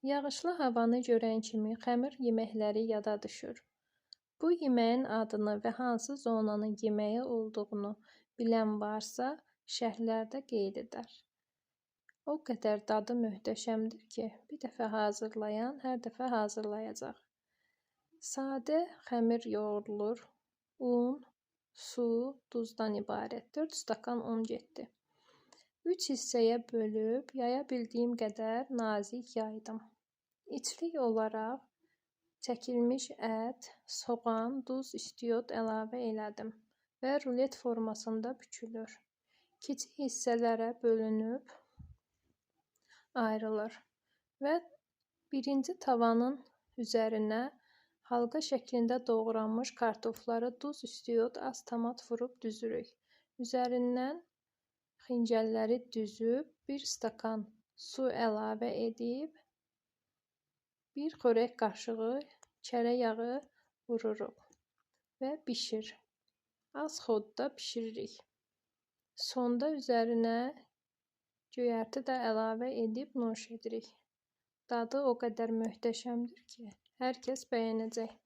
Yağışlı havanı görən kimi xəmir yeməkləri yada düşür. Bu yeməyin adını və hansı zonanın yeməyi olduğunu bilən varsa, şərhlərdə qeyd edər. O qədər dadı möhtəşəmdir ki, bir dəfə hazırlayan hər dəfə hazırlayacaq. Sadə xəmir yoğrulur. Un, su, duzdan ibarət. 4 stakan un getdi. 3 hissəyə bölüb yaya bildiyim qədər nazik yaydım. İçlik olaraq çəkilmiş ət, soğan, duz, istiot əlavə elədim və rulet formasında bükülür. Kiçik hissələrə bölünüb ayrılır və birinci tavanın üzərinə halqa şəklində doğranmış kartofları duz, istiot, az tomat vurub düzürük. Üzərindən xincəlləri düzüb bir stakan su əlavə edib bir xörək qaşığı kərə yağı vururuq və bişir. Az xodda bişiririk. Sonda üzərinə göyərti də əlavə edib nuş edirik. Dadı o qədər möhtəşəmdir ki, hər kəs bəyənəcək.